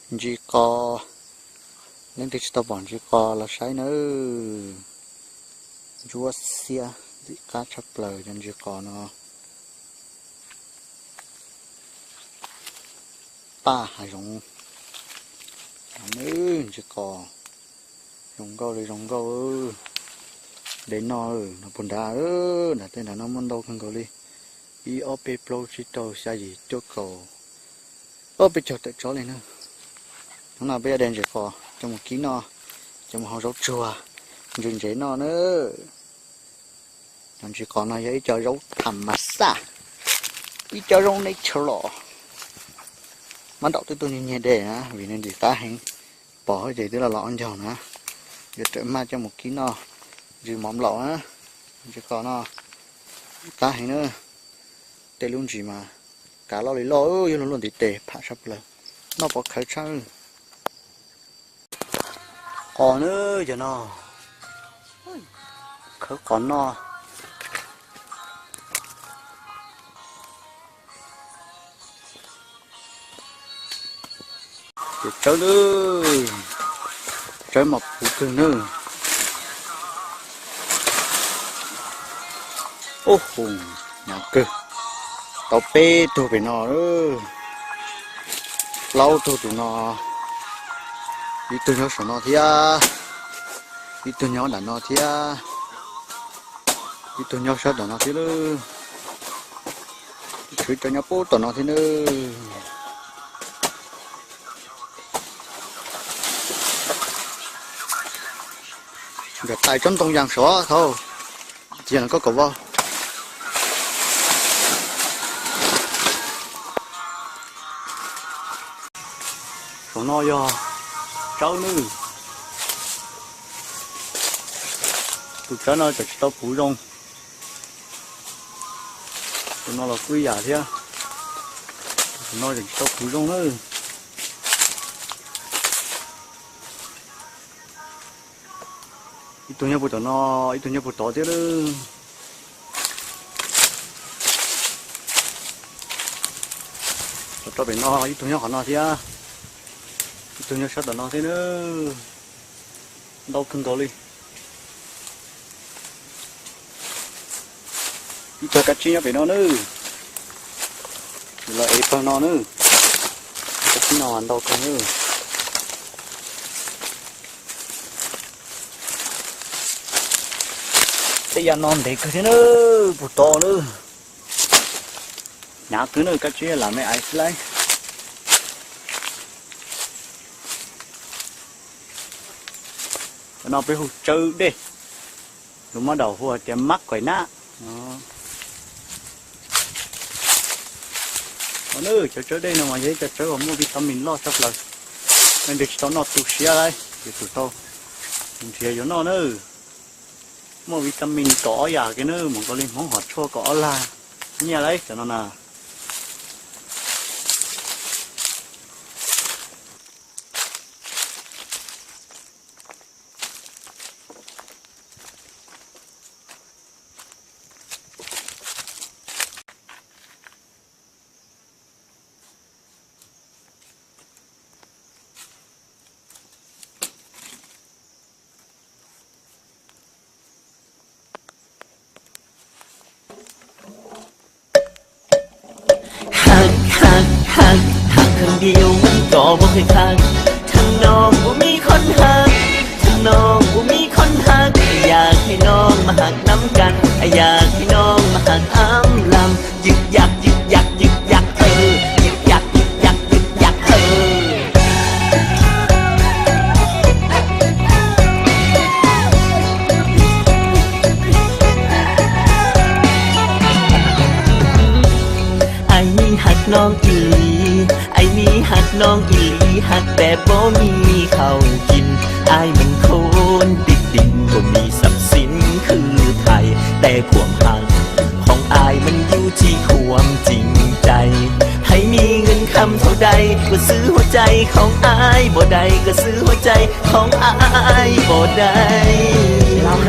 Ntsis qos, leej twg tsis tau pom ntsis qos los saib nawb. Ntsuab xiab ntxim qab tshaj plaws cov ntsis qos no. Paj hav zoov, ntsis qos zoo nkauj li zoo nkauj. De noj no puag nrad, nrad tej nrad no muaj ntau kawg nkaus li. Ib ob peb plaub tsib rau xya yim cuaj kaum, ob peb caug tawm tsob li na. Hnub no peb yuav de ntsis qos coj mus kib noj, coj mus hau zaub tsuag, ntse ntsev noj na. Cov ntsis qos no yog ib co zaub tham mas xaj, ib co zaub natural. Mab daum twb tuaj nyiag nyiag de na vim nws ntxim qab heev, pom ces twb los los ob ncaug na. Yuav rawm maj coj mus kib noj, ntsis mov nplaum na. Ntsis qos no qab heev na. Tej lub ntsis mas kav loj li loj, yog luag luaj ntiv tes pham tshaj plaws, noj pov khawv tshaj. Qos na, cov no khawb qos noj. Ces tsawb na, tsawb mas puv kawg na. Ub hu, hnyav kawg. Tau peb tug pem no, plaub tug tus no, ib tug nyob saum no thiab, ib tug nyob nram no thiab, ib tug nyob sab tom no thiab lawm. Tshuav ib co nyob pub tom no thiab nawb. Nkawd tais tsob ntoo yas sov thaum tiag no koj kom vau. Saum no yog tsawb nawb. Tus tsawb no tseem tsis tau puv zoo. Tus no los kuj ib yam thiab. Tus no tseem tsis tau puv zoo nawb. Ib tug nyob puag tom no, ib tug nyob puag tod thiab lawm. Los rau pem no ib tug nyob qhov no thiab, ib tug nyob sab tom no thiab nawb. Ntau kawg nkaus li. Ib tug kab tsib nyob pem no nawb. Los ev pawg no nawb. Kab tsib no ntau kawg nawb. Tej yam no ntev kawg thiab nawb, puag tod nawb. Hnyav kawg nawb, kab tsib lam me ais xwb lauj. Cov no peb hu tsawb dej, lus Mab Daum hu hais tias mab quaim nab. Cov tsawb dej no mas yog ib co tsawb uas muaj vitamin loj tshaj plaws. Leej twg tsis tau noj tu siab lauj, ces tus tau nrhiav yuav noj nawb. Muaj vitamin kaum ob yam kiag nawb, mam nkaus li Hmoob hom tshuaj kaum ob lag nyiaj lauj cov no na. Hak hak hak, hak kawg nkaus, koj puas kheev hak? Thaum no kuv muaj qhov hak, thaum no kuv muaj qhov hak, yog hais no mas hak nab kas, yog hais no mas hak ab lam, ywg yag ywg yag ywg yag, ywg yag ywg yag ywg yag. Ai mi hak noog ib li, ai mi hak noog ib li, hak peb puas muaj khaub kib. Ai meej khoob tig tig, puas muaj txhab xiv khwv thaiv, tes khuam hak khoom ai meej yuav tsis khuam txim cai. Hais muaj nqeeb kham thaum dais, kuv xwb huab cai khoom ai puas dais, kuv xwb huab cai khoom ai puas dais.